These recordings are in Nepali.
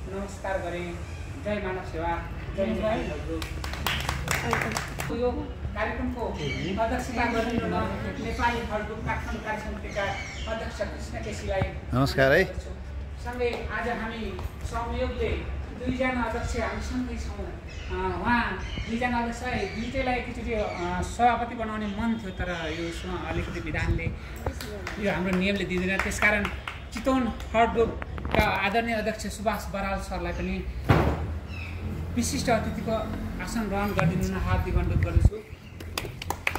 नमस्कार गरेँ। जय मानव सेवा, जय नेपालीहरू। यो कार्यक्रमको अध्यक्षता गरिरहनु नेपाली हडग्रुप काठमाडौँ कार्य समितिका अध्यक्ष कृष्ण केसीलाई नमस्कार है। सँगै आज हामी संयोगले दुईजना अध्यक्ष हामी सँगै छौँ। उहाँ दुईजना अध्यक्षलाई दुईटैलाई एकचोटि सभापति बनाउने मन थियो, तर यो अलिकति विधानले यो हाम्रो नियमले दिँदैन। त्यसकारण चितवन हडग्रुपका आदरणीय अध्यक्ष सुभाष बराल सरलाई पनि विशिष्ट अतिथिको आसन ग्रहण गरिदिनु हुन हार्दिक अनुरोध गर्दछु।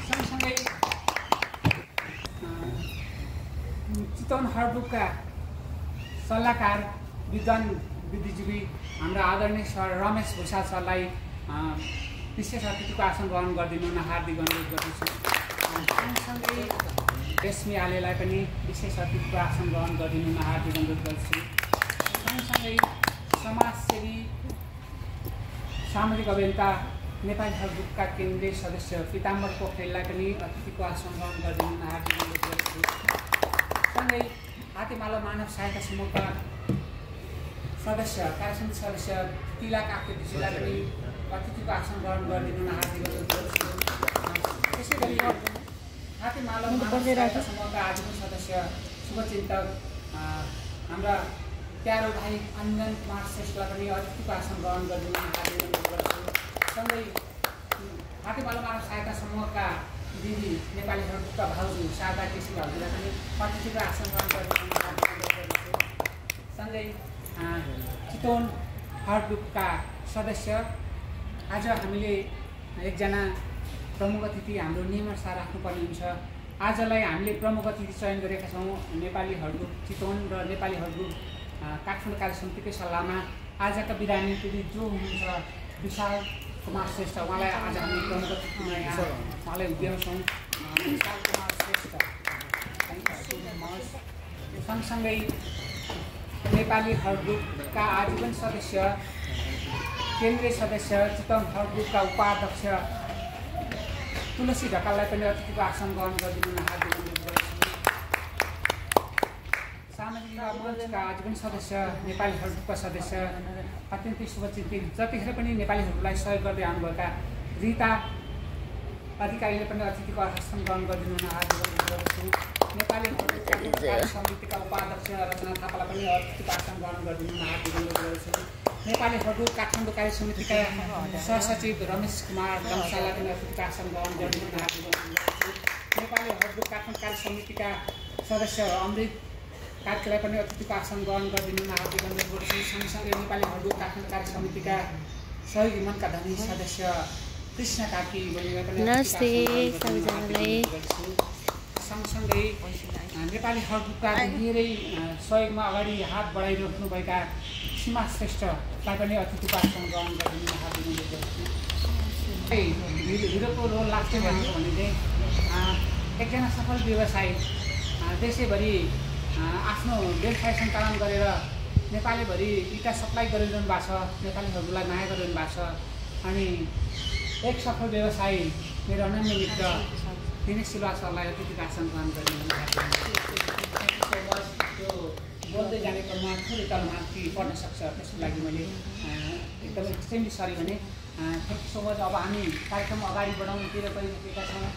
सँगसँगै चितवन हडग्रुपका सल्लाहकार विद्वान बुद्धिजीवी हाम्रा आदरणीय सर रमेश भूषाल सरलाई विशेष अतिथिको आसन ग्रहण गरिदिनु हुन हार्दिक अनुरोध गर्दछु। सँगसँगै रेश्मी आलेलाई पनि विशेष अतिथिको आसन ग्रहण गरिदिनु हुन हार्दिक अनुरोध गर्दछु। सँगसँगै समाजसेवी सामाजिक अभियन्ता नेपाली हडग्रुपका केन्द्रीय सदस्य पिताम्बर पोखरेललाई पनि अतिथिको आसन ग्रहण गरिदिनु हुन हार्दिक अनुरोध गर्दछु। सँगै हातेमालो मानव सहायता समूहका सदस्य कार्यसमिति सदस्य तिलक आकृतिजीलाई पनि अतिथिको आसन ग्रहण गरिदिनु हुन हार्दिक अनुरोध गर्दछु। त्यसै गरी हातेमालो मानव सहायता समूहका आजीवन सदस्य शुभचिन्तक हाम्रा प्यारो भाइ अञ्जन कुमार श्रेष्ठलाई पनि अतिथिको आसन ग्रहण गरिदिनु हुन हार्दिक अनुरोध गर्दछु। सँगै हातेमालो मानव सहायता समूहका दिदी नेपाली हडग्रुपका भाउजू शारदा केसी भाउजूलाई पनि अतिथिको आसन ग्रहण गरिदिनु हुन हार्दिक अनुरोध गर्दछु। सँगै चितवन हडग्रुपका सदस्य आज हामीले एकजना प्रमुख अतिथि हाम्रो नियमअनुसार राख्नुपर्ने हुन्छ। आजलाई हामीले प्रमुख अतिथि चयन गरेका छौँ। नेपाली हडग्रुप चितवन र नेपाली हडग्रुप काठमाडौँ कार्य समितिकै सल्लाहमा आजका विधायक जो हुनुहुन्छ विशाल कुमार श्रेष्ठ, उहाँलाई आज हामी प्रमुख अतिथिमा यहाँ उहाँलाई उभ्याउँछौँ। विशाल कुमार श्रेष्ठ सँगसँगै नेपाली हडग्रुपका आजीवन सदस्य केन्द्रीय सदस्य चितवन हडग्रुपका उपाध्यक्ष तुलसी ढकाललाई पनि अतिथिको आसन ग्रहण गरिदिनु हुन हार्दिक अनुरोध गर्दछु। सामाजिक मञ्चका आजीवन सदस्य नेपाली हडग्रुपका सदस्य अत्यन्तै शुभचिन्तित जतिखेर पनि नेपालीहरूलाई सहयोग गर्दै आउनुभएका रिता अधिकारीले पनि अतिथिको आसन ग्रहण गरिदिनु हुन हार्दिक अनुरोध गर्दछु। नेपाली हडग्रुप कार्य समितिका उपाध्यक्ष रचना थापालाई पनि अतिथिको आसन ग्रहण गरिदिनु हुन हार्दिक अनुरोध गर्दछु। नेपाली हडग्रुप काठमाडौँ कार्य समितिका सहसचिव रमेश कुमार लम्सालाई पनि अतिथिको आसन ग्रहण गरिदिनु हुन हार्दिक अनुरोध गर्दछु। नेपाली हडग्रुप काठमाडौँ कार्य समितिका सदस्य अमृत कार्कीलाई पनि अतिथिको आसन ग्रहण गरिदिनु हुन हार्दिक अनुरोध गर्दछु। सँगसँगै नेपाली हडग्रुप काठमाडौँ कार्य समितिका सहयोगी मनका धनी सदस्य कृष्ण कार्की बहिनीलाई पनि सँगसँगै नेपाली हडग्रुपका धेरै सहयोगमा अगाडि हात बढाइराख्नुभएका सीमा श्रेष्ठलाई पनि अतिथिको आसन ग्रहण गरिदिनु हुन हार्दिक अनुरोध गर्दछु। हिरोको रोल लाग्छ भनेको भने चाहिँ एकजना सफल व्यवसायी देशैभरि आफ्नो व्यवसाय सञ्चालन गरेर नेपालीभरि इटा सप्लाई गरिरहनु भएको छ, नेपालीहरूलाई माया गरिरहनु भएको छ। अनि एक सफल व्यवसायी मेरो अनन्य मित्र दिनेश सिल्वा सरलाई अतिथिको आसन ग्रहण गरिदिनु हुन हार्दिक अनुरोध गर्दछु। त्यो बोल्दै जाने क्रममा थोरै तलमाथि पर्न सक्छ, त्यसको लागि मैले एकदमै एक्सट्रिमली सरी भने। Thank you so much. अब हामी कार्यक्रम अगाडि बढाउनुतिर गइरहेका छौँ।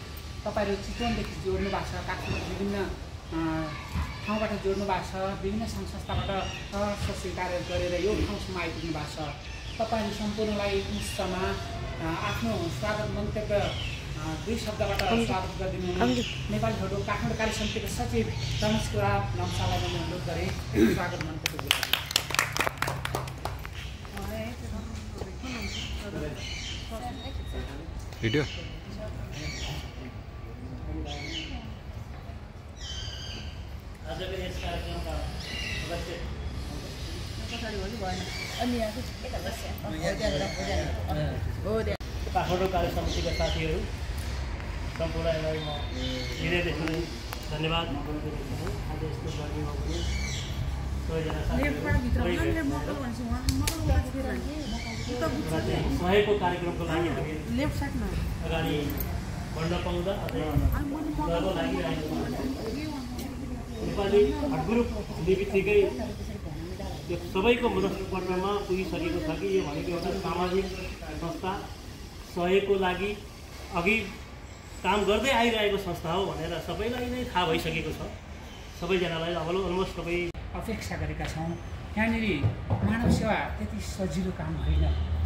तपाईँहरू चितवनदेखि जोड्नु भएको छ, काठमाडौँ विभिन्न ठाउँबाट जोड्नु भएको छ, विभिन्न सङ्घ संस्थाबाट सहर्ष स्वीकार गरेर यो ठाउँसम्म आइपुग्नु भएको छ। तपाईँहरू सम्पूर्णलाई उस्तमा आफ्नो स्वागत मन्तव्य दुई शब्दबाट स्वागत गरिदिनु हुन नेपाली हडग्रुप काठमाडौँ कार्य समितिका सचिव रमेश कुमार लम्सालाई मैले अनुरोध गरेँ स्वागत मन्तव्य भिडियो आजको यस कार्यक्रमका काठमाडौँ कार्य समितिका साथीहरू सम्पूर्णलाई म हृदयदेखि धन्यवाद आज यस्तो गर्मीमा पनि सहयोगको कार्यक्रमको लागि अगाडि बढ्न पाउँदा लागिरहेको नेपाली हडग्रुप बित्तिकै यो सबैको मनस्पर्धमा पुगिसकेको छ कि यो भनेको एउटा सामाजिक संस्था सहयोगको लागि अघि काम गर्दै आइरहेको संस्था हो भनेर सबैलाई नै थाहा भइसकेको छ। सबैजनालाई अब अलमोस्ट सबै अपेक्षा गरेका छौँ। यहाँनिर मानव सेवा त्यति सजिलो काम होइन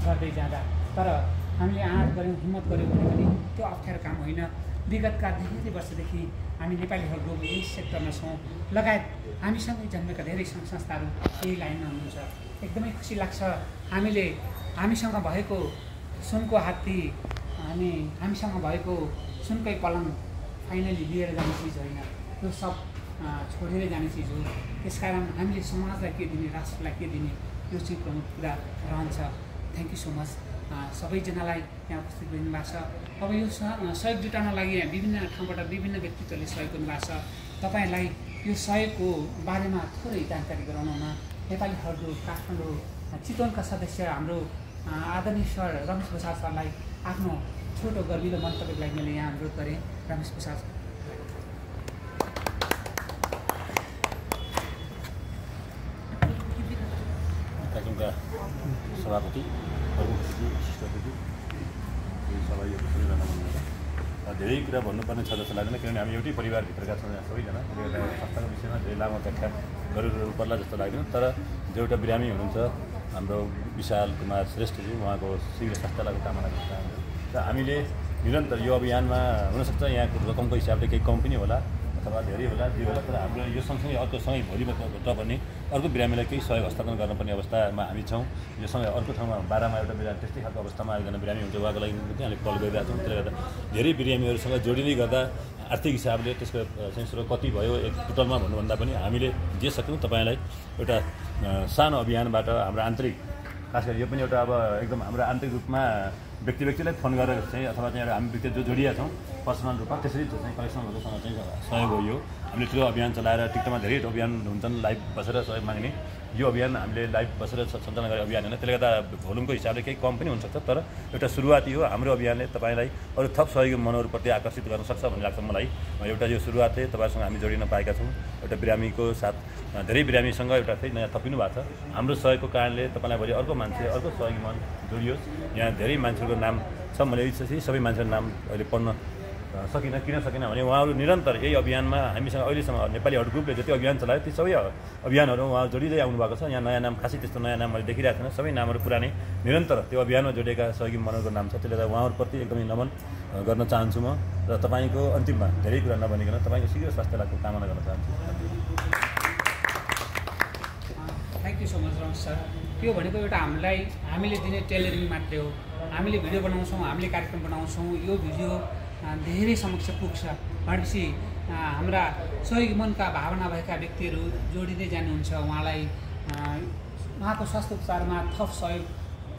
गर्दै जाँदा, तर हामीले आँट गऱ्यौँ, हिम्मत गऱ्यौँ भने पनि त्यो अप्ठ्यारो काम होइन। विगतका धेरै वर्षदेखि हामी नेपालीहरू यही सेक्टरमा छौँ, लगायत हामीसँगै जन्मेका धेरै सङ्घ संस्थाहरू यही लाइनमा हुनुहुन्छ। एकदमै खुसी लाग्छ हामीसँग भएको सुनको हात्ती अनि हामीसँग भएको सुनकै पलङ फाइनली लिएर जाने चिज होइन, त्यो सब छोडेर जाने चिज हो। त्यसकारण हामीले समाजलाई के दिने, राष्ट्रलाई के दिने, यो चाहिँ प्रमुख कुरा रहन्छ। थ्याङ्क यू सो मच सबैजनालाई यहाँ उपस्थित हुनुभएको छ। अब यो सहयोग जुटाउन लागि विभिन्न ठाउँबाट विभिन्न व्यक्तित्वले सहयोग गर्नुभएको छ। तपाईँलाई यो सहयोगको बारेमा थोरै जानकारी गराउनमा नेपाली हर्डो काठमाडौँ चितवनका सदस्य हाम्रो आदरणीय सर रमेश प्रसाद सरलाई आफ्नो छोटो गर्विलो मन्तव्यको लागि मैले यहाँ अनुरोध गरेँ। रमेश प्रसाद कार्यक्रमका सभापति प्रमुखजी शिष्टपति सबै यो धेरै कुरा भन्नुपर्ने छ जस्तो लाग्दैन, किनभने हामी एउटै परिवारभित्रका छौँ यहाँ सबैजना। एउटा संस्थाको विषयमा धेरै लामो व्याख्या गरिरहनु पर्ला जस्तो लाग्दैन। तर जो एउटा बिरामी हुनुहुन्छ हाम्रो विशाल कुमार श्रेष्ठजी, उहाँको शीघ्र स्वास्थ्य लागि कामना गर्न चाहन्छु। र हामीले निरन्तर यो अभियानमा हुनसक्छ यहाँको रकमको हिसाबले केही कम पनि होला अथवा धेरै होला, जे होला, तर हाम्रो यो सँगसँगै अर्कोसँगै भोलिबाट पनि अर्को बिरामीलाई केही सहयोग हस्तान्तरण गर्नुपर्ने अवस्थामा हामी छौँ। यो सँगै अर्को ठाउँमा बाह्रमा एउटा बिरामी त्यस्तै खालको अवस्थामा एकजना बिरामी हुन्छ, उहाँको लागि पनि हामीले कल गरिरहेको छौँ। त्यसले गर्दा धेरै बिरामीहरूसँग जोडिने गर्दा आर्थिक हिसाबले त्यसको चाहिँ स्रोत कति भयो एक टोटलमा भन्नुभन्दा पनि हामीले जे सक्यौँ तपाईँलाई एउटा सानो अभियानबाट हाम्रो आन्तरिक, खास गरी यो पनि एउटा अब एकदम हाम्रो आन्तरिक रूपमा व्यक्तिलाई फोन गरेर चाहिँ अथवा चाहिँ हामी व्यक्ति जो जोडिएका छौँ पर्सनल रूपमा त्यसरी चाहिँ कलेक्सनहरूसँग चाहिँ सहयोग हो। यो हामीले ठुलो अभियान चलाएर टिकटकमा धेरै अभियान हुन्छन् लाइभ बसेर सहयोग माग्ने, यो अभियान हामीले लाइभ बसेर सञ्चालन गर्ने अभियान होइन। त्यसले गर्दा भोल्युमको हिसाबले केही कम पनि हुनसक्छ, तर एउटा सुरुवाती हो। हाम्रो अभियानले तपाईँलाई अरू थप सहयोगी मनहरूप्रति आकर्षित गर्न सक्छ भन्ने लाग्छ मलाई। एउटा यो सुरुवातले तपाईँसँग हामी जोडिन पाएका छौँ। एउटा बिरामीको साथ धेरै बिरामीसँग एउटा फेरि नयाँ थपिनु भएको छ। हाम्रो सहयोगको कारणले तपाईँलाई भोलि अर्को मान्छे, अर्को सहयोगी मन जोडियोस्। यहाँ धेरै मान्छेहरूको नाम छ, मैले सबै मान्छेको नाम अहिले पढ्न सकिनँ। किन सकिनँ भने उहाँहरू निरन्तर यही अभियानमा हामीसँग अहिलेसम्म नेपाली हट ग्रुपले जति अभियान चलायो ती सबै अभियानहरू उहाँ जोडिँदै आउनुभएको छ। यहाँ नयाँ नाम खासै त्यस्तो नयाँ नाम मैले देखिरहेको थिएन, सबै नामहरू पुरानै निरन्तर त्यो अभियानमा जोडिएका सहयोगी मनहरूको नाम छ। त्यसले गर्दा उहाँहरूप्रति एकदमै नमन गर्न चाहन्छु म। र तपाईँको अन्तिममा धेरै कुरा नभनिकन तपाईँको शीघ्र स्वास्थ्य लाभको कामना गर्न चाहन्छु। Thank you so much Ramesh sir. त्यो भनेको एउटा हामीले दिने टेलरिङ मात्रै हो। हामीले भिडियो बनाउँछौँ, हामीले कार्यक्रम बनाउँछौँ, यो भिडियो धेरै समक्ष पुग्छ भनेपछि हाम्रा सहयोगी मनका भावना भएका व्यक्तिहरू जोडिँदै जानुहुन्छ। उहाँको स्वास्थ्य उपचारमा थप सहयोग,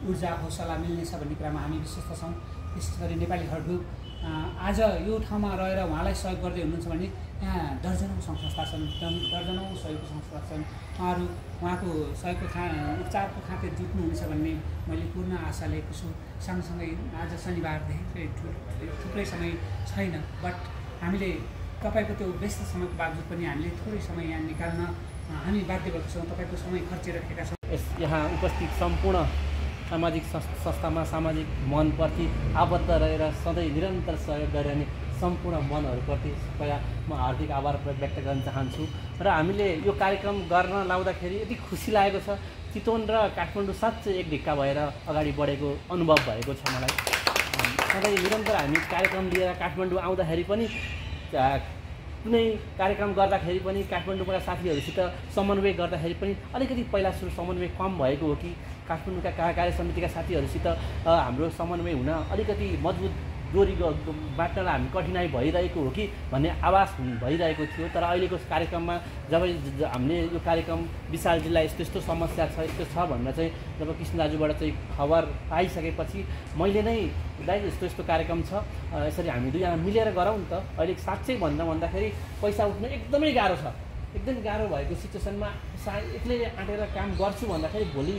ऊर्जा, हौसला मिल्नेछ भन्ने कुरामा हामी विश्वस्त छौँ। विशेष गरी नेपाली हट ग्रुप आज यो ठाउँमा रहेर उहाँलाई सहयोग गर्दै हुनुहुन्छ भने यहाँ दर्जनौँ सङ्घ संस्था छन्, दर्जनौँ सहयोगको संस्था छन्। उहाँको सहयोगको उपचारको खातिर जुट्नुहुनेछ भन्ने मैले पूर्ण आशा लिएको छु। सँगसँगै आज शनिबार थुप्रै समय छैन, बट हामीले तपाईँको त्यो व्यस्त समयको बावजुद पनि हामीले थोरै समय यहाँ निकाल्न हामी बाध्य भएको छौँ। तपाईँको समय खर्चिराखेका छौँ। यहाँ उपस्थित सम्पूर्ण सामाजिक संस्थामा सामाजिक मनप्रति आबद्ध रहेर सधैँ निरन्तर सहयोग गरिरहने सम्पूर्ण मनहरूप्रति कृपया म हार्दिक आभार व्यक्त गर्न चाहन्छु। र हामीले यो कार्यक्रम गर्न लाउँदाखेरि यति खुसी लागेको छ। चितवन र काठमाडौँ साँच्चै एक ढिक्का भएर अगाडि बढेको अनुभव भएको छ मलाई। सधैँ निरन्तर हामी कार्यक्रम लिएर काठमाडौँ आउँदाखेरि पनि कुनै कार्यक्रम गर्दाखेरि पनि काठमाडौँका साथीहरूसित समन्वय गर्दाखेरि पनि अलिकति पहिला सुरु समन्वय कम भएको हो कि काठमाडौँका कार्य समितिका साथीहरूसित हाम्रो समन्वय हुन अलिकति मजबुत डोरी बाट्नलाई हामी कठिनाइ भइरहेको हो कि भन्ने आवाज भइरहेको थियो। तर अहिलेको कार्यक्रममा जब हामीले यो कार्यक्रम विशालजीलाई यस्तो यस्तो समस्या छ, यस्तो छ भनेर चाहिँ जब कृष्ण दाजुबाट चाहिँ खबर पाइसकेपछि मैले नै दाइ यस्तो यस्तो कार्यक्रम छ, यसरी हामी दुईजना मिलेर गरौँ नि त। अहिले साँच्चै भन्दाखेरि पैसा उठ्नु एकदमै गाह्रो छ। एकदम गाह्रो भएको सिचुएसनमा एक्लै आँटेर काम गर्छु भन्दाखेरि भोलि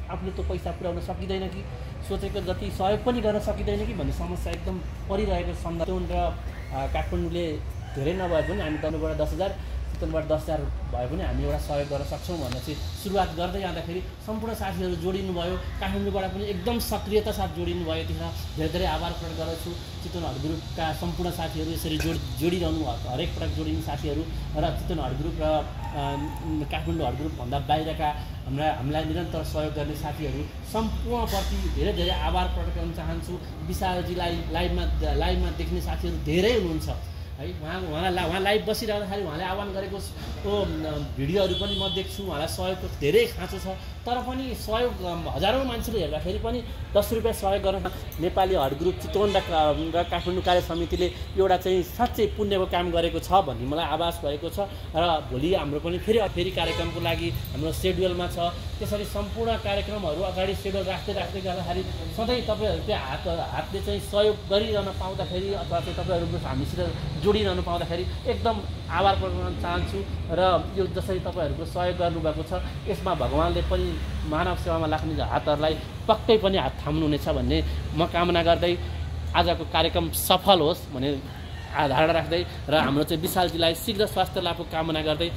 आफूले त्यो पैसा पुर्याउन सकिँदैन कि सोचेको जति सहयोग पनि गर्न सकिँदैन कि भन्ने समस्या एकदम परिरहेको सन्दर्भ र काठमाडौँले धेरै नभए पनि हामी तर्फबाट 10,000 चितवनबाट 10,000 भए पनि हामी एउटा सहयोग गर्न सक्छौँ भनेर चाहिँ सुरुवात गर्दै जाँदाखेरि सम्पूर्ण साथीहरू जोडिनु भयो। काठमाडौँबाट पनि एकदम सक्रियता साथ जोडिनु भयो। त्यसमा धेरै धेरै आभार प्रकट गर्दछु। चितवन हट ग्रुपका सम्पूर्ण साथीहरू यसरी जोडिरहनु भएको हरेक पटक जोडिने साथीहरू र चितवन हट ग्रुप र काठमाडौँ हट ग्रुपभन्दा बाहिरका हामीलाई निरन्तर सहयोग गर्ने साथीहरू सम्पूर्णप्रति धेरै धेरै आभार प्रकट गर्न चाहन्छु। विशालजीलाई लाइभमा देख्ने साथीहरू धेरै हुनुहुन्छ है। उहाँ लाइभ बसिरहँदाखेरि उहाँले आह्वान गरेको भिडियोहरू पनि म देख्छु। उहाँलाई सहयोगको धेरै खाँचो छ, तर पनि सहयोग हजारौँ मान्छेले हेर्दाखेरि पनि 10 रुपियाँ सहयोग गर्न नेपाली हट ग्रुप चितवन र काठमाडौँ कार्य समितिले एउटा चाहिँ साँच्चै पुण्यको काम गरेको छ भन्ने मलाई आभास भएको छ। र भोलि हाम्रो पनि फेरि कार्यक्रमको लागि हाम्रो सेड्युलमा छ। त्यसरी सम्पूर्ण कार्यक्रमहरू अगाडि सेड्युल राख्दै गर्दाखेरि सधैँ तपाईँहरूको हातले चाहिँ सहयोग गरिरहन पाउँदाखेरि अथवा चाहिँ तपाईँहरू हामीसित जोडिरहनु पाउँदाखेरि एकदम आभार प्रकट गर्न चाहन्छु। र यो जसरी तपाईँहरूको सहयोग गर्नुभएको छ यसमा भगवान्ले पनि मानव सेवामा लाग्ने हातहरूलाई पक्कै पनि हात थाम्नुहुनेछ भन्ने म कामना गर्दै आजको कार्यक्रम सफल होस् भन्ने धारणा राख्दै र हाम्रो चाहिँ विशालजीलाई शीघ्र स्वास्थ्य लाभको कामना गर्दै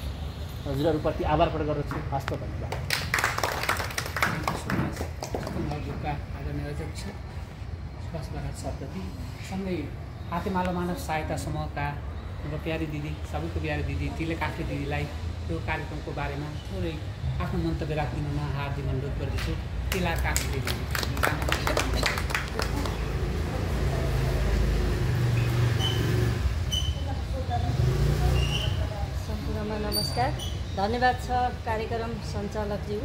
हजुरहरूप्रति आभार प्रकट गर्दछु। हस्त धन्यवाद। आदरणीय अध्यक्ष सुभाष बराइली सरप्रति सँगै हातेमालो मानव सहायता समूहका हाम्रो प्यारी दिदी, सबैको प्यारी दिदी तिले काफ्ले दिदीलाई त्यो कार्यक्रमको बारेमा थोरै आफ्नो मन्तव्य राखिदिन हार्दिक अनुरोध गर्दछु। तिला काफ्ले दिदी। सम्पूर्णमा नमस्कार, धन्यवाद छ कार्यक्रम सञ्चालकज्यू,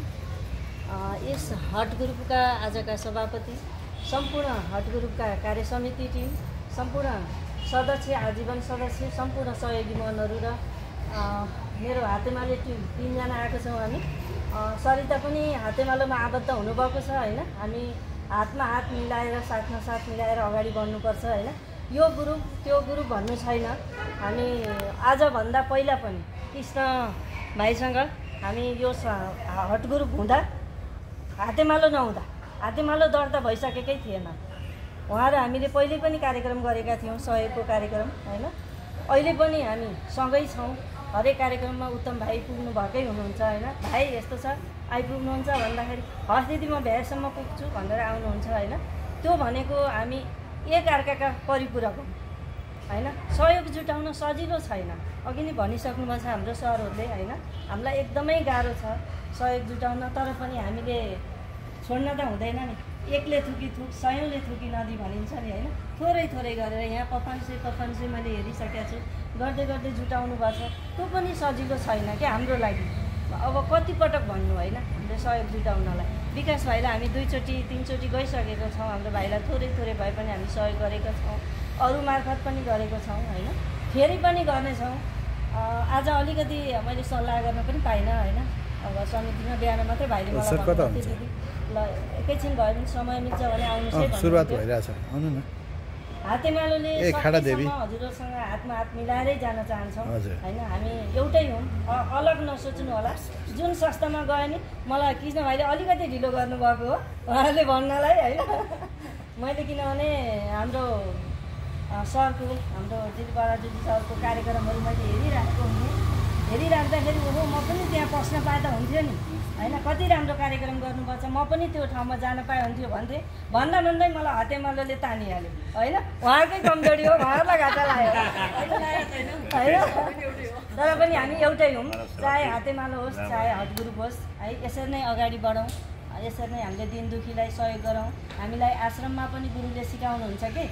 यस हट ग्रुपका आजका सभापति, सम्पूर्ण हट ग्रुपका कार्य समिति टिम, सम्पूर्ण सदस्य, आजीवन सदस्य, सम्पूर्ण सहयोगी मनहरू र मेरो हातेमालो टिम 3 जना आएको छौँ हामी। सरिता पनि हातेमालोमा आबद्ध हुनुभएको छ होइन। हामी हातमा हात मिलाएर साथमा साथ मिलाएर अगाडि बढ्नुपर्छ होइन। यो ग्रुप त्यो ग्रुप भन्नु छैन। हामी आजभन्दा पहिला पनि कृष्ण भाइसँग हामी यो हट ग्रुप हुँदा हातेमालो नहुँदा हातेमालो दर्ता भइसकेकै थिएन। उहाँ र हामीले पहिले पनि कार्यक्रम गरेका थियौँ, सहयोगको कार्यक्रम होइन। अहिले पनि हामी सँगै छौँ। हरेक कार्यक्रममा उत्तम भाइ पुग्नु भएकै हुनुहुन्छ होइन। भाइ यस्तो छ आइपुग्नुहुन्छ भन्दाखेरि हस् दिदी म भ्याएसम्म पुग्छु भनेर आउनुहुन्छ होइन। त्यो भनेको हामी एक अर्काका परिपूरक हौँ होइन। सहयोग जुटाउन सजिलो छैन, अघि नै भनिसक्नुभएको छ हाम्रो सरहरूले होइन। हामीलाई एकदमै गाह्रो छ सहयोग जुटाउन, तर पनि हामीले छोड्न त हुँदैन नि। एकले थुकी थुक सयौँले थुकी नदी भनिन्छ नि होइन। थोरै थोरै गरेर यहाँ पफन्से मैले हेरिसकेको छु, गर्दै गर्दै जुटाउनु भएको छ। त्यो पनि सजिलो छैन क्या हाम्रो लागि। अब कतिपटक भन्नु होइन हाम्रो सहयोग जुटाउनलाई। विकास भाइलाई हामी 2-3 चोटि गइसकेका छौँ। हाम्रो भाइलाई थोरै भए पनि हामी सहयोग गरेका छौँ, अरू मार्फत पनि गरेको छौँ होइन। फेरि पनि गर्नेछौँ। आज अलिकति मैले सल्लाह गर्न पनि पाइनँ होइन। अब समितिमा बिहान मात्रै भाइले मलाई भन्नुभयो दिदी ल एकैछिन भयो भने समय मिल्छ भने आउनुहोस् है। सुरुवात भइरहेछ, आउनु न। हातेमालोले हजुरहरूसँग हातमा हात मिलाएरै जान चाहन्छौँ होइन। हामी एउटै हौँ, अलग नसोच्नु होला। जुन संस्थामा गयो नि मलाई कृष्ण भाइले अलिकति ढिलो गर्नुभएको हो उहाँले भन्नलाई होइन। मैले किनभने हाम्रो सरको हाम्रो दिदी बराजुजी सरको कार्यक्रमहरू मैले हेरिराख्दाखेरि ओहो म पनि त्यहाँ पस्न पाए त हुन्थ्यो नि होइन। कति राम्रो कार्यक्रम गर्नुपर्छ, म पनि त्यो ठाउँमा जान पाए हुन्थ्यो भन्दै भन्दै मलाई हातेमालोले तानिहाल्यो होइन। उहाँकै कमजोरी हो, उहाँहरूलाई घाटा लाग्यो होइन। तर पनि हामी एउटै हौँ, चाहे हातेमालो होस् चाहे हट ग्रुप होस् है। यसरी नै अगाडि बढौँ, यसरी नै हामीले दिन दुखीलाई सहयोग गरौँ। हामीलाई आश्रममा पनि गुरुले सिकाउनुहुन्छ कि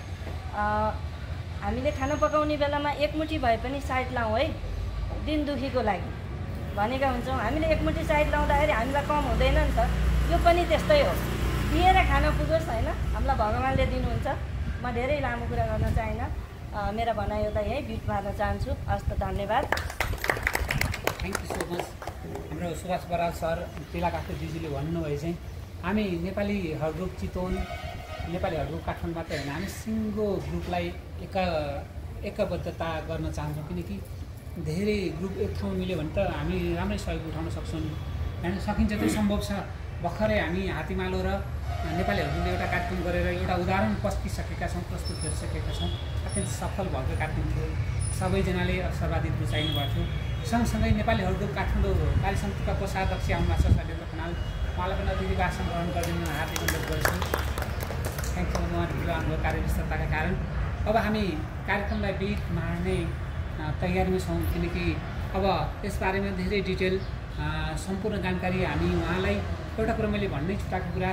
हामीले खाना पकाउने बेलामा एकमुठी भए पनि साइड लाउँ है दिन दुखीको लागि भनेका हुन्छौँ। हामीले एकमुठी साइड लाउँदाखेरि हामीलाई कम हुँदैन नि त। यो पनि त्यस्तै हो, दिएर खान पुगोस् होइन। हामीलाई भगवान्ले दिनुहुन्छ। म धेरै लामो कुरा गर्न चाहिनँ, मेरा भनाइहरूलाई यहीँ बिट मार्न चाहन्छु। हस्त धन्यवाद। Thank you so much. हाम्रो सुभाष बराइली सर तिला काफ्ले दिदीले भन्नुभयो चाहिँ हामी Nepali hot group Chitwan, Nepali hot group Kathmandu मात्रै होइन, हामी सिङ्गो ग्रुपलाई एकबद्धता गर्न चाहन्छौँ। किनकि धेरै ग्रुप एक ठाउँमा मिल्यो भने त हामी राम्रै सहयोग उठाउन सक्छौँ होइन। सकिन्छ त्यो सम्भव छ। भर्खरै हामी हातेमालो र नेपाली हट ग्रुपले एउटा कार्यक्रम गरेर एउटा उदाहरण पस्किसकेका छौँ, प्रस्तुत गरिसकेका छौँ। अत्यन्त सफल भएको कार्यक्रम थियो। सबैजनाले सर्वाधिक रुचाइनु भएको थियो। सँगसँगै नेपाली हट ग्रुप काठमाडौँ कार्य समितिका कोषाध्यक्ष आउनुभएको छ शैलेन्द्र खनाल, उहाँलाई पनि अतिथि भाषण ग्रहण गरिदिनु हार्दिक अनुरोध गर्छु। थ्याङ्क यू, उहाँ ढिलो आउनुभयो कार्यव्यस्तताका कारण। अब हामी कार्यक्रमलाई बिट मार्ने तयारीमा छौँ, किनकि अब यसबारेमा धेरै डिटेल सम्पूर्ण जानकारी हामी उहाँलाई एउटा कुरा मैले भन्नै छुटाएको कुरा,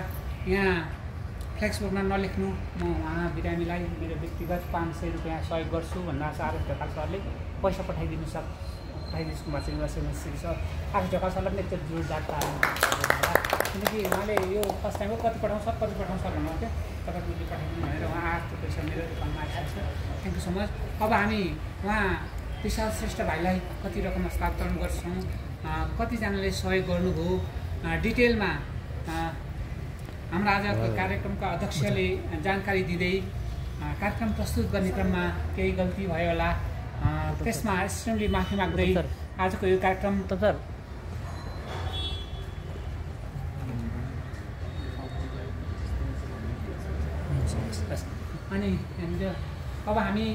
यहाँ फ्लेक्स बोर्डमा नलेख्नु, म उहाँ बिरामीलाई मेरो व्यक्तिगत 500 रुपियाँ सहयोग गर्छु भन्दा आकाश ढकाल सरले पैसा पठाइदिनु पठाइदिनु भएको छ युनिभर्सिटी सर। आकाश ढकाल सरलाई पनि एकचोटि जोरदार किनकि उहाँले यो फर्स्ट टाइम हो कति पठाउँछ भन्नुभएको थियो, तपाईँले पठाइदिनु भनेर उहाँ आएको पैसा मेरो एकाउन्टमा आइसकेको छ। Thank you so much. अब हामी उहाँ विशाल श्रेष्ठ भाइलाई कति रकम हस्तान्तरण गर्छौँ, कतिजनाले सहयोग गर्नुभयो, डिटेलमा हाम्रो आजको कार्यक्रमका अध्यक्षले जानकारी दिँदै कार्यक्रम प्रस्तुत गर्ने क्रममा केही गल्ती भयो होला, त्यसमा एक्सट्रिमली माफी माग्दै आजको यो कार्यक्रम अनि अब हामी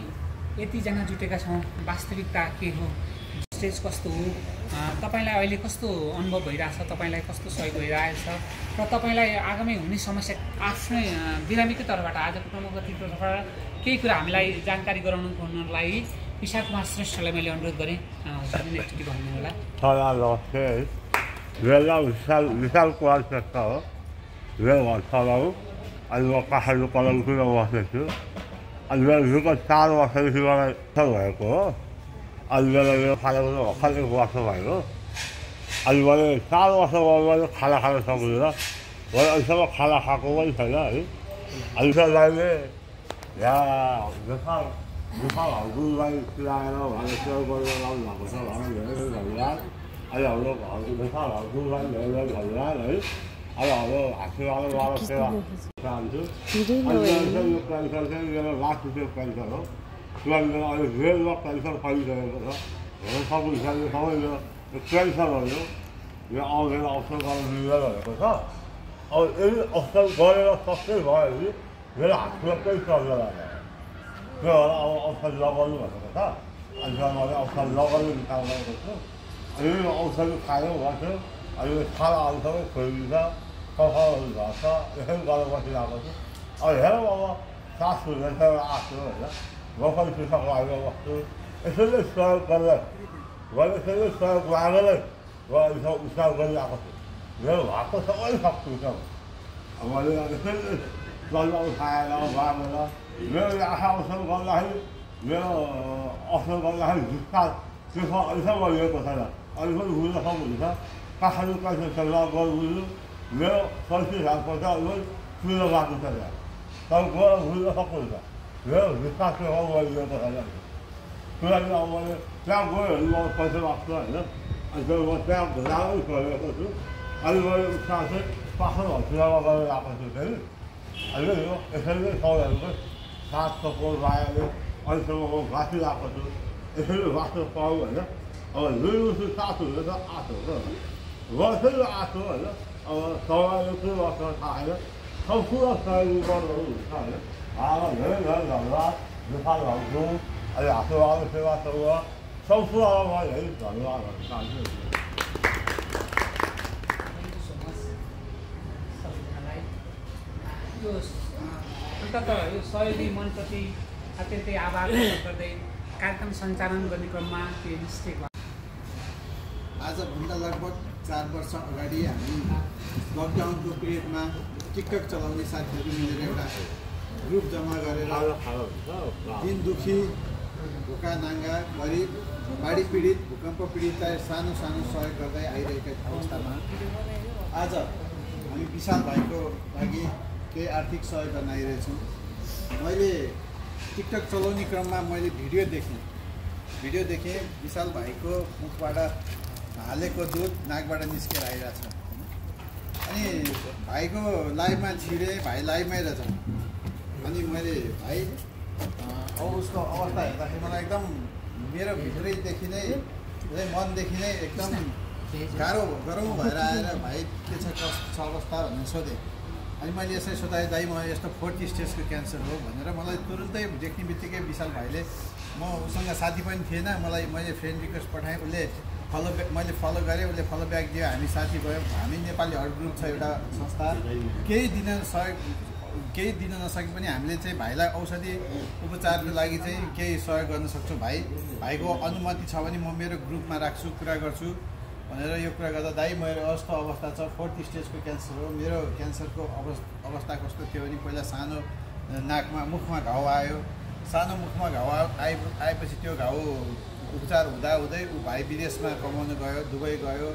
यतिजना जुटेका छौँ। वास्तविकता के हो, स्टेज कस्तो हो, तपाईँलाई अहिले कस्तो अनुभव भइरहेछ, तपाईँलाई कस्तो सहयोग भइरहेछ र तपाईँलाई आगामी हुने समस्या आफ्नै बिरामीकै तर्फबाट आजको प्रमुख अतिथिको तर्फबाट केही कुरा हामीलाई जानकारी गराउनुलाई विशाल कुमार श्रेष्ठलाई मैले अनुरोध गरेँ। हजुरले एकचोटि भन्नु होला। नमस्ते, मेरो नाम विशाल कुमार श्रेष्ठ हो। मेरो घर छलाउ, अनि म काठमाडौँ कलङ्कुमा बसेको छु। अनि मेरो विगत 4 वर्षदेखि मलाई भएको हो। अनि मेरो खानाको भर्खर 1 वर्ष भएको। अनि मैले 4 वर्षमा मैले खाना खान सक्दिनँ, मैले अहिलेसम्म खाना खाएको पनि छैन है। अनि मैले यहाँ नेपाल हर्गुललाई चिलाएर उहाँले सेवा गरेर लाउनु भएको छ, उहाँलाई धेरै धेरै धन्यवाद। अहिले हाम्रो नेपाल हर्गुललाई धेरै धेरै धन्यवाद है। अब हाम्रो आशीर्वादबाट सेवा चाहन्छु। अनि यो पेन्सन चाहिँ मेरो लाख रुपियाँ पेन्सन हो। मेरो अहिले धेरै लाख पेन्सन पाइसकेको छ। धेरै सबै हिसाबले सबैले पेन्सनहरू यो आउँदैन अवसर गर्न मिल्दैन भनेको छ। अब यदि अवसर गरेर सक्दै भयो भने मेरो हातमा केही सक्दैन, त्यो भएर अब अवसर लगाउनु भनेको छ। अनि मैले अवसर लगाउने विचार गरेको छु। यदि औषधि खायो भन्थ्यो, अहिले खानाहरू सबै खोलिदिन्छ, सफाहरू भएको छ, यसै गरेर बसिरहेको छु। अब हेरौँ अब सास हुँदैछ आएको होइन, म पनि कृषक लागेर बस्छु। यसैले सहयोग गरेर यसैले सहयोग लागेरै म विचार गरिरहेको छु। मेरो भएको सबै सक्छु छ। अब मैले यसैले जन्म उठाएर मागेर मेरो आशा अवसर गर्दाखेरि मेरो अवसर गर्दाखेरि जुत्ता त्यसमा अहिलेसम्म लिएको छैन, अहिले पनि बुझ्न सक्नुहुन्छ। काठमाडौँ कैसे सल्लाह गर्नु मेरो 35,000 पैसा अहिले चुन भएको छ त्यहाँ, तर गएर बुझ्न सक्नुहुन्छ। मेरो जुत्ता त्यसमा मैले लिएको छैन। किनकि अब मैले त्यहाँ गयो भने म पैसा लाग्छ होइन। अनि त्यो म त्यहाँ राम्रै गरेको छु। अहिले मैले उत्साह चाहिँ पाखर हस्पिटलमा गरेर आएको छु फेरि। अहिले यो यसरी सबैहरूको साथ सपोर्ट लगाएर अहिलेसम्म म बाँचिरहेको छु। यसरी बाँच्न पाऊँ होइन। अब लुसी साथ हुँदैन आठ हो वर्षै आठ हो होइन। अब सबैले के गर्छ थाहा छैन, सम्पूर्ण सहयोग गर्नुहरू हुन्छ होइन। उहाँलाई धेरै धेरै धन्यवाद। नेपाल हर्गु अहिले आशीर्वाद सेवा समूह सम्पूर्णमा यही धन्यवाद भन्न चाहन्छु। अन्ततः यो सहयोगी मनप्रति अत्यन्तै आभार व्यक्त गर्दै कार्यक्रम सञ्चालन गर्ने क्रममा त्यो निश्चय भयो। आजभन्दा लगभग 4 वर्ष अगाडि हामी लकडाउनको पिरियडमा टिकटक चलाउने साथीहरू मिलेर एउटा ग्रुप जम्मा गरेर दिन दुखी, भोका नाङ्गा, गरिब, बाढी पीडित, भूकम्प पीडितलाई सानो सानो सहयोग गर्दै आइरहेका अवस्थामा आज हामी विशाल भाइको लागि केही आर्थिक सहयोग गर्न आइरहेछौँ। मैले टिकटक चलाउने क्रममा मैले भिडियो देखेँ विशाल भाइको मुखबाट हालेको दुध नाकबाट निस्केर आइरहेछ। अनि भाइको लाइभमा छिरेँ, भाइ लाइभमै रहेछ। अनि मैले भाइ अब उसको अवस्था हेर्दाखेरि मलाई एकदम मेरो भित्रैदेखि नै मनदेखि नै एकदम गाह्रो भएर आएर भाइ के छ कस्तो अवस्था भनेर सोधेँ। अनि मैले यसै सोधाएँ, दाइ म यस्तो 4th स्टेजको क्यान्सर हो भनेर मलाई तुरुन्तै देख्ने बित्तिकै विशाल भाइले, म उसँग साथी पनि थिएन, मैले फ्रेन्ड रिक्वेस्ट पठाएँ, उसले मैले फलो गरेँ, उसले फलो ब्याक दियो, हामी साथी गयौँ। हामी नेपाली हर्ट ग्रुप छ एउटा संस्था, केही दिन नसके पनि हामीले चाहिँ भाइलाई औषधि उपचारको लागि चाहिँ केही सहयोग गर्न सक्छौँ। भाइको अनुमति छ भने म मेरो ग्रुपमा राख्छु, कुरा गर्छु भनेर यो कुरा गर्दा दाइ मेरो यस्तो अवस्था छ, 4th स्टेजको क्यान्सर हो। मेरो क्यान्सरको अवस्था कस्तो थियो भने पहिला सानो मुखमा घाउ आयो। सानो मुखमा घाउ आएपछि त्यो घाउ उपचार हुँदै ऊ भाइ विदेशमा कमाउन गयो, दुबई गयो,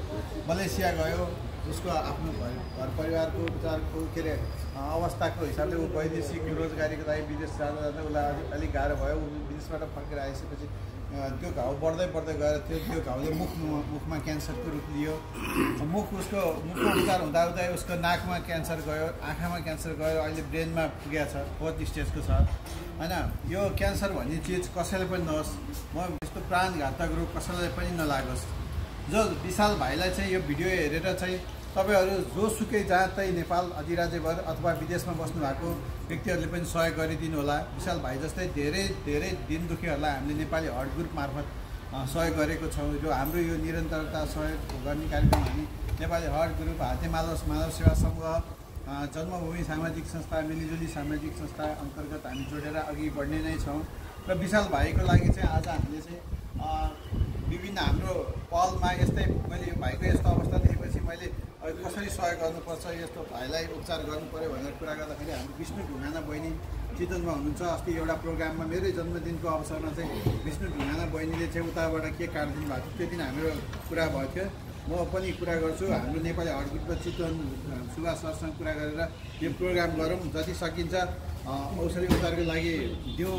मलेसिया गयो। उसको आफ्नो घर परिवारको उपचारको के अरे अवस्थाको हिसाबले ऊ वैदेशिक रोजगारीको लागि विदेश जाँदा उसलाई अलिक गाह्रो भयो। ऊ विदेशबाट फर्केर आइसकेपछि त्यो घाउ बढ्दै गएर त्यो घाउले मुखमा क्यान्सरको रूप लियो। मुखको उपचार हुँदा उसको नाकमा क्यान्सर गयो, आँखामा क्यान्सर गयो, अहिले ब्रेनमा पुगेको छ, 4th स्टेजको छ होइन। यो क्यान्सर भन्ने चिज कसैले पनि नहोस्, म यस्तो प्राणघातक रोग कसैलाई पनि नलागोस्। जो विशाल भाइलाई चाहिँ यो भिडियो हेरेर चाहिँ तपाईँहरू जोसुकै जहाँ चाहिँ नेपाल अधिराज्यभर अथवा विदेशमा बस्नुभएको व्यक्तिहरूले पनि सहयोग गरिदिनु होला। विशाल भाइ जस्तै धेरै दिन दुखीहरूलाई हामीले नेपाली हर्ट ग्रुप मार्फत सहयोग गरेको छौँ। जो हाम्रो यो निरन्तरता सहयोग गर्ने कार्यक्रम हामी नेपाली हर्ट ग्रुप, हातेमालो मानव सेवा समूह, जन्मभूमि सामाजिक संस्था, मिलिजुली सामाजिक संस्था अन्तर्गत हामी जोडेर अघि बढ्ने नै छौँ। र विशाल भाइको लागि चाहिँ आज हामीले चाहिँ विभिन्न हाम्रो पहलमा यस्तै मैले यो भाइको यस्तो अवस्था देखेपछि मैले कसरी सहयोग गर्नुपर्छ, यस्तो भाइलाई उपचार गर्नु पऱ्यो भनेर कुरा गर्दाखेरि हाम्रो विष्णु ढुङ्गाना बहिनी चितवनमा हुनुहुन्छ। अस्ति एउटा प्रोग्राममा मेरै जन्मदिनको अवसरमा चाहिँ विष्णु ढुङ्गाना बहिनीले चाहिँ उताबाट के काटिदिनु भएको थियो, त्यो दिन हाम्रो कुरा भएको थियो। म पनि कुरा गर्छु, हाम्रो नेपाली हर्ट ग्रुपको चितवन सुभाष सरसँग कुरा गरेर यो प्रोग्राम गरौँ, जति सकिन्छ औषधि उपचारको लागि दिउँ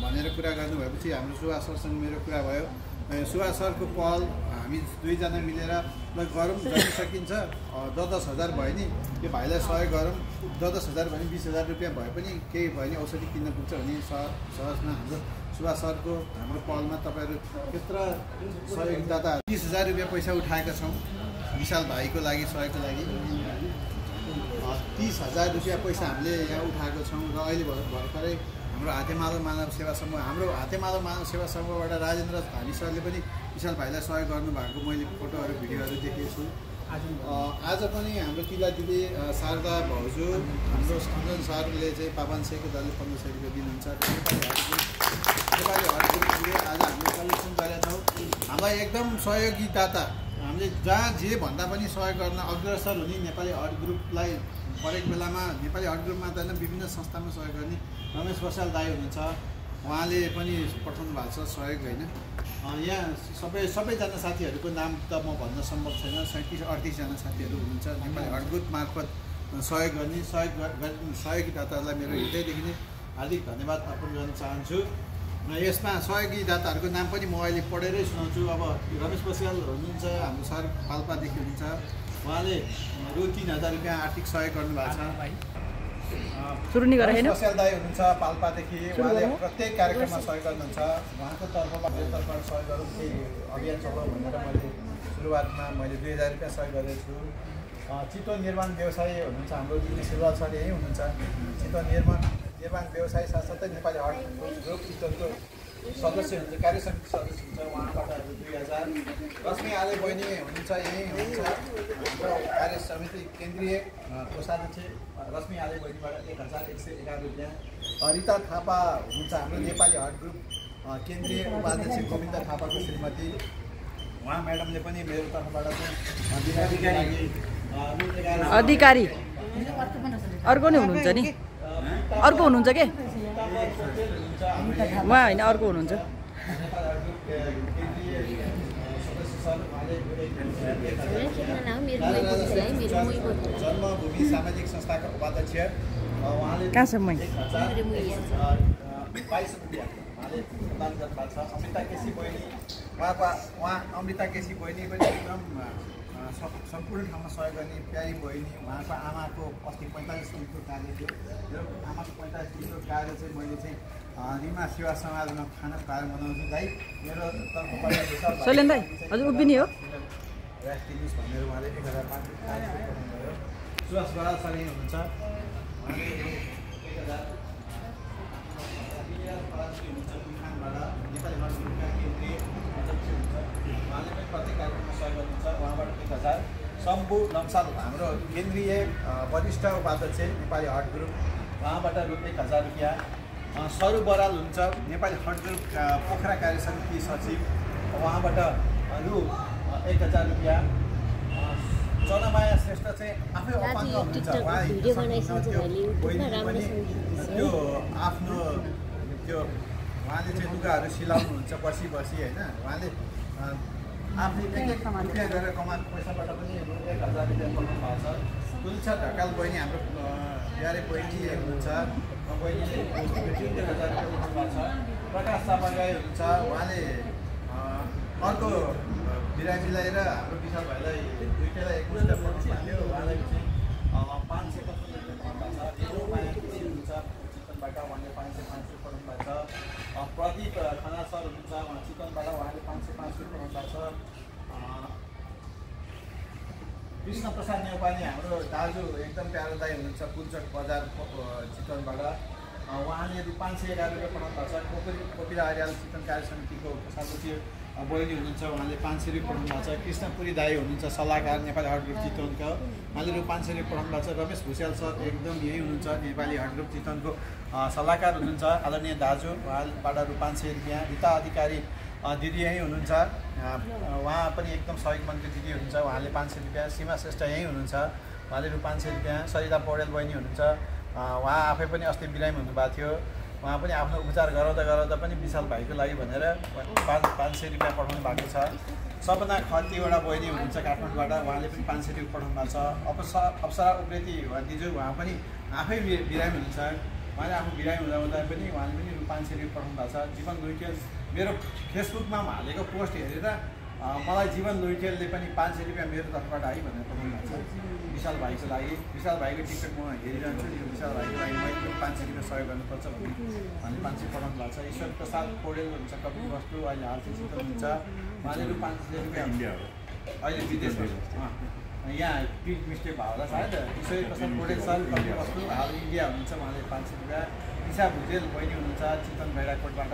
भनेर कुरा गर्नुभएपछि हाम्रो सुभाष सरसँग मेरो कुरा भयो। सुभाष सरको पहल हामी दुईजना मिलेर गरौँ, जति सकिन्छ 10,000 भयो नि यो भाइलाई सहयोग गरौँ। 10,000 भने 20,000 रुपियाँ भए पनि केही भयो भने औषधि किन्न पुग्छ भने सहजमा हाम्रो सुभाष सरको हाम्रो पहलमा तपाईँहरू त्यत्रो सहयोगदाता 30,000 रुपियाँ पैसा उठाएका छौँ विशाल भाइको लागि सहयोगको लागि। 30,000 रुपियाँ पैसा हामीले यहाँ उठाएको छौँ। र अहिले भर्खरै हाम्रो हातेमालो मानव सेवा समूह, हाम्रो हातेमालो मानव सेवा समूहबाट राजेन्द्र धामी सरले पनि विशाल भाइलाई सहयोग गर्नुभएको मैले फोटोहरू भिडियोहरू देखेको छु। आज पनि हाम्रो किला दिदी शारदा भाउजू, हाम्रो सञ्जन सरले चाहिँ 500को दरले 1500 रुपियाँ दिनुहुन्छ। नेपाली हर्ट ग्रुपले आज हामीले कलेक्सन गरेका छौँ। हामीलाई एकदम सहयोगी दाता, हामीले जहाँ जे भन्दा पनि सहयोग गर्न अग्रसर हुने नेपाली हर्ट ग्रुपलाई परेको बेलामा नेपाली हर्ट ग्रुप मात्र होइन विभिन्न संस्थामा सहयोग गर्ने रमेश बसाल दाई हुनुहुन्छ। उहाँले पनि पठाउनु भएको छ सहयोग होइन। यहाँ सबैजना साथीहरूको नाम त म भन्न सम्भव छैन, 37-38जना साथीहरू हुनुहुन्छ नेपाली हर्ट ग्रुप मार्फत सहयोग गर्ने। सहयोगी दाताहरूलाई मेरो हृदयदेखि नै हार्दिक धन्यवाद अर्पण गर्न चाहन्छु। यसमा सहयोगी दाताहरूको नाम पनि म अहिले पढेरै सुनाउँछु। अब रमेश बसाल हुनुहुन्छ, हाम्रो सर पाल्पादेखि हुनुहुन्छ, उहाँले रु 3,000 रुपियाँ आर्थिक सहयोग गर्नुभएको छ। बसाल दाई हुनुहुन्छ पाल्पादेखि, उहाँले प्रत्येक कार्यक्रममा सहयोग गर्नुहुन्छ। उहाँको तर्फबाट सहयोग गरौँ, केही अभियान चलाउँ भनेर मैले सुरुवातमा 2,000 रुपियाँ सहयोग गरेको छु। चितवन निर्माण व्यवसाय हुनुहुन्छ हाम्रो दिदी सिलवाल सर यहीँ हुनुहुन्छ। चितवन निर्माण व्यवसाय साथसाथै नेपाली हर्ट ग्रुप चितवनको सदस्य हुनुहुन्छ, कार्य समिति सदस्य हुन्छ, उहाँबाट 2,000। रश्मि आले बहिनी हुनुहुन्छ, यहीँ हुनुहुन्छ हाम्रो कार्य समिति केन्द्रीय कोषाध्यक्ष रश्मि आले बहिनीबाट 1,111 रुपियाँ। रिता थापा हुनुहुन्छ हाम्रो नेपाली हर्ट ग्रुप केन्द्रीय उपाध्यक्ष गोविन्द थापाको श्रीमती, उहाँ म्याडमले पनि मेरो तर्फबाट अधिकारी अर्को नै हुनुहुन्छ नि, अर्को हुनुहुन्छ के उहाँ होइन, अर्को हुनुहुन्छ। जन्मभूमि सामाजिक संस्थाका उपाध्यक्ष उहाँले कहाँसम्म 22,000 रुपियाँ उहाँले प्रदान गर्नुभएको छ। अमृता केसी बहिनी, उहाँ अमृता केसी बहिनी पनि एकदम सम्पूर्ण ठाउँमा सहयोग गर्ने प्यारी बहिनी। उहाँको आमाको अस्ति 45 दिनको कार्य थियो, मेरो आमाको 45 दिनको कार्य चाहिँ मैले चाहिँ रिमा सेवा समाजमा खाना खुवाएर मनाउँछु। दाइ मेरो तर्फबाट शैलेन दाइ हजुर उभिने हो राखिदिनुहोस् भनेर उहाँले 1,500 पठाउनुभयो। सुभाष बराल सर यहीँ हुनुहुन्छ, उहाँले 1,000 नेपाली हट ग्रुपका केन्द्रीय अध्यक्ष हुन्छ, उहाँले पनि प्रत्येक कार्यक्रममा सहयोग गर्नुहुन्छ। उहाँबाट 1000। शम्भु लम्साल हाम्रो केन्द्रीय वरिष्ठ उपाध्यक्ष नेपाली हट ग्रुप, उहाँबाट रु 1000 रुपियाँ। सरू बराल हुन्छ नेपाली हट ग्रुप पोखरा कार्य समिति सचिव, उहाँबाट रु 1000 रुपियाँ। जनमाया श्रेष्ठ चाहिँ आफै अपाङ्ग हुनुहुन्छ, उहाँ त्यो आफ्नो त्यो उहाँले चाहिँ लुगाहरू सिलाउनुहुन्छ बसी होइन, उहाँले आफ्नो एक रुपियाँ गरेर कमाएको पैसाबाट पनि 1000 रुपियाँ पठाउनु भएको छ। तुलसा ढकाल बहिनी हाम्रो प्यारे बहिनी हुनुहुन्छ, बहिनीले 1000 रुपियाँ पठाउनु भएको छ। प्रकाश सापागाई हुनुहुन्छ, उहाँले अर्को बिरामीलाई र हाम्रो विशाल भाइलाई दुईटैलाई 21 पठाउनु भएको थियो, उहाँलाई चाहिँ 575 रुपियाँ पठाउनु भएको छ। हेलो माया खुसी हुनुहुन्छ चिकनबाट, उहाँले 505 रुपियाँ पठाउनु भएको छ। प्रदीप खनाल सर हुनुहुन्छ, उहाँ चिकनबाट, उहाँले 505 रुपियाँ पठाउनु भएको छ। कृष्ण प्रसाद नेउपाने हाम्रो दाजु एकदम प्यारो दाई हुनुहुन्छ पुल्चोक बजार चिकनबाट, उहाँले 511 रुपियाँ पठाउनु भएको छ। कोपिला आर्याल चिकन कार्य समितिको सदस्य बहिनी हुनुहुन्छ, उहाँले 500 रुपियाँ पठाउनु भएको छ। कृष्णपुरी दाई हुनुहुन्छ सल्लाहकार नेपाली हट ग्रुप चितवनका, उहाँले रु 500 रुपियाँ पठाउनु भएको छ। रमेश भुषाल सर एकदम यही हुनुहुन्छ नेपाली हट ग्रुप चितवनको सल्लाहकार हुनुहुन्छ, आदरणीय दाजु, उहाँबाट रु 500 रुपियाँ। रीता अधिकारी दिदी यहीँ हुनुहुन्छ, उहाँ पनि एकदम सहयोग मन्त्री दिदी हुनुहुन्छ, उहाँले 500 रुपियाँ। सीमा श्रेष्ठ यहीँ हुनुहुन्छ, उहाँले रु 500 रुपियाँ। सरिता पौडेल बहिनी हुनुहुन्छ, उहाँ आफै पनि अस्ति बिरामी हुनुभएको थियो, उहाँ पनि आफ्नो उपचार गराउँदा पनि विशाल भाइको लागि भनेर 500 रुपियाँ पठाउनु भएको छ। सपना खतिवटा बहिनी हुनुहुन्छ काठमाडौँबाट, उहाँले पनि 500 रुपियाँ पठाउनु भएको छ। अप्सरा उप्रेती दिजु उहाँ पनि आफै बिरामी हुनुहुन्छ, उहाँले आफू बिरामी हुँदा पनि उहाँले पनि रु 500 रुपियाँ पठाउनु भएको छ। जीवन लुइटेल मेरो फेसबुकमा हालेको पोस्ट हेरेर मलाई जीवन लुइटेलले पनि 500 रुपियाँ मेरो तर्फबाट है भनेर पठाउनु भएको छ विशाल भाइको लागि। विशाल भाइको टिकटक म हेरिरहन्छु, यो विशाल भाइको लागि मैले पनि 500 रुपियाँ सहयोग गर्नुपर्छ भन्ने उहाँले 500 पठाउनु भएको छ। ईश्वर प्रसाद पौडेल हुन्छ कपिल वस्तु, अहिले हाल चाहिँ चितवन हुन्छ, उहाँले रु 500 रुपियाँ अहिले विदेशमा यहाँ पिक मिस्टेक भयो होला सायद। ईश्वर प्रसाद पौडेल सर कपिल वस्तु हाल इन्डिया हुनुहुन्छ, उहाँले 500 रुपियाँ। ईशा भुजेल बहिनी हुनुहुन्छ चितवन भैराकोटबाट,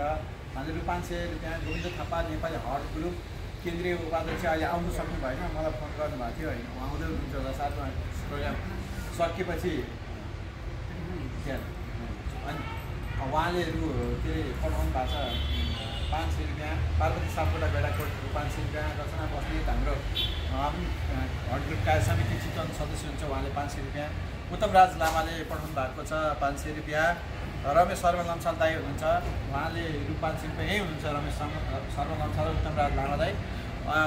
उहाँले रु 500 रुपियाँ। गोविन्द थापा नेपाली हट ग्रुप केन्द्रीय उपाध्यक्ष अहिले आउनु सक्नु भएन, मलाई फोन गर्नुभएको थियो होइन, उहाँ आउँदै हुनुहुन्छ होला साथमा प्रोग्राम सकिएपछि अनि उहाँले रु के अरे पठाउनु भएको छ 500 रुपियाँ। पार्वती सापकोटा बेडाकोट रु 500 रुपियाँ। रचना बस्नेत हाम्रो हट ग्रुप कार्य समिति चितवन सदस्य हुन्छ, उहाँले 500 रुपियाँ। उत्तमराज लामाले पठाउनु भएको छ 500 रुपियाँ। रमेश शर्मा लम्साल दाई हुनुहुन्छ, उहाँले रु 500 रुपियाँ यहीँ हुनुहुन्छ, रमेश शर्मा लम्साल उत्तमराज लामा दाई।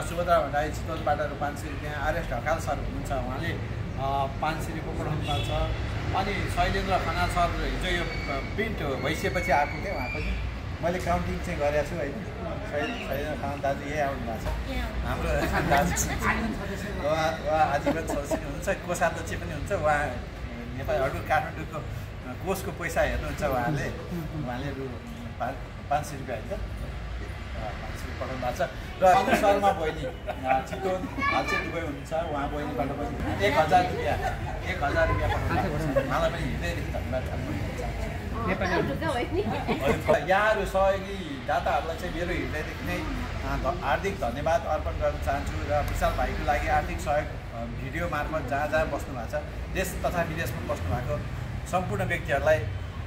सुभद्रा भण्डारी चितवनबाट रु 500 रुपियाँ। आर्यस ढकाल सर हुनुहुन्छ, उहाँले 500 रुपियाँ पठाउनु भएको छ। अनि शैलेन्द्र खनाल सर हिजो यो प्रिन्ट भइसकेपछि आएको थिएँ, उहाँ पनि मैले काउन्टिङ चाहिँ गरेको छु होइन। शैलेन्द्र खनाल दाजु यही आउनु भएको छ, हाम्रो दाजु उहाँ आजीवन सदस्य हुनुहुन्छ, कोषाध्यक्ष पनि हुन्छ, उहाँ नेपाली हट ग्रुप काठमाडौँको कोषको पैसा हेर्नुहुन्छ उहाँले रु 500 रुपियाँ होइन 500 रुपियाँ पठाउनु भएको छ। र अनु शर्मा बहिनी चितवन हाल चाहिँ दुबई हुनुहुन्छ, उहाँ बहिनीबाट पनि 1000 रुपियाँ पठाउनु भएको छ, उहाँलाई पनि हृदयदेखि धन्यवाद यहाँहरू सहयोगी दाताहरूलाई चाहिँ मेरो हृदयदेखि नै हार्दिक धन्यवाद अर्पण गर्न चाहन्छु। र विशाल भाइको लागि आर्थिक सहयोग भिडियो मार्फत जहाँ जहाँ बस्नु भएको छ देश तथा विदेशमा बस्नु भएको सम्पूर्ण व्यक्तिहरूलाई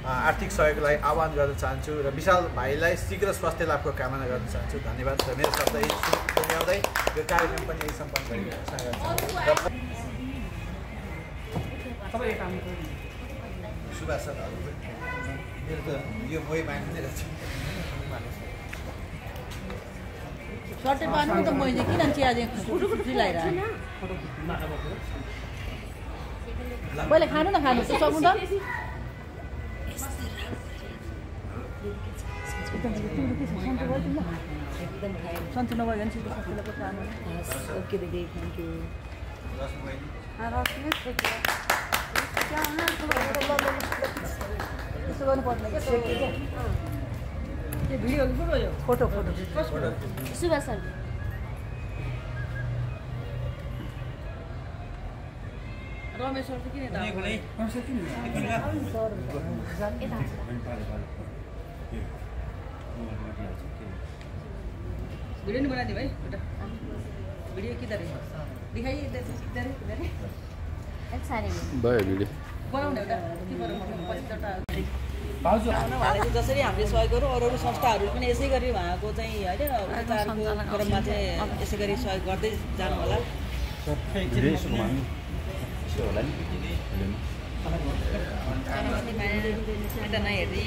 आर्थिक सहयोगलाई आह्वान गर्न चाहन्छु र विशाल भाइलाई शीघ्र स्वास्थ्य लाभको कामना गर्न चाहन्छु। धन्यवाद। र मेरो शब्द यही पुर्याउँदै यो कार्यक्रम पनि यही सम्पन्न गरेको सुभाष सर मेरो त यो मोही माग्ने रहेछ सर्टै पार्नु त मैले किन चिया लगाइरहेको मैले खानु न खानु त सक्नु त सन्चो नभयो भने छिटो सकिँदा पो खानु। ओके दिदी थ्याङ्क यू। त्यसो गर्नुपर्ने क्या video photo Subhash sir Ramesh sir किन वीडियो नहीं बना दी भाई बेटा वीडियो किधर है दिखाइए इधर इधर इधर एक सारी भयो भिडियो बनाउने बेटा के गरौँ पछि एउटा भाउजू भनेको जसरी हामीले सहयोग गरौँ अरू अरू संस्थाहरू पनि यसै गरी उहाँको चाहिँ होइन उपचारको क्रममा चाहिँ यसै गरी सहयोग गर्दै जानु होला यता नहेर्दै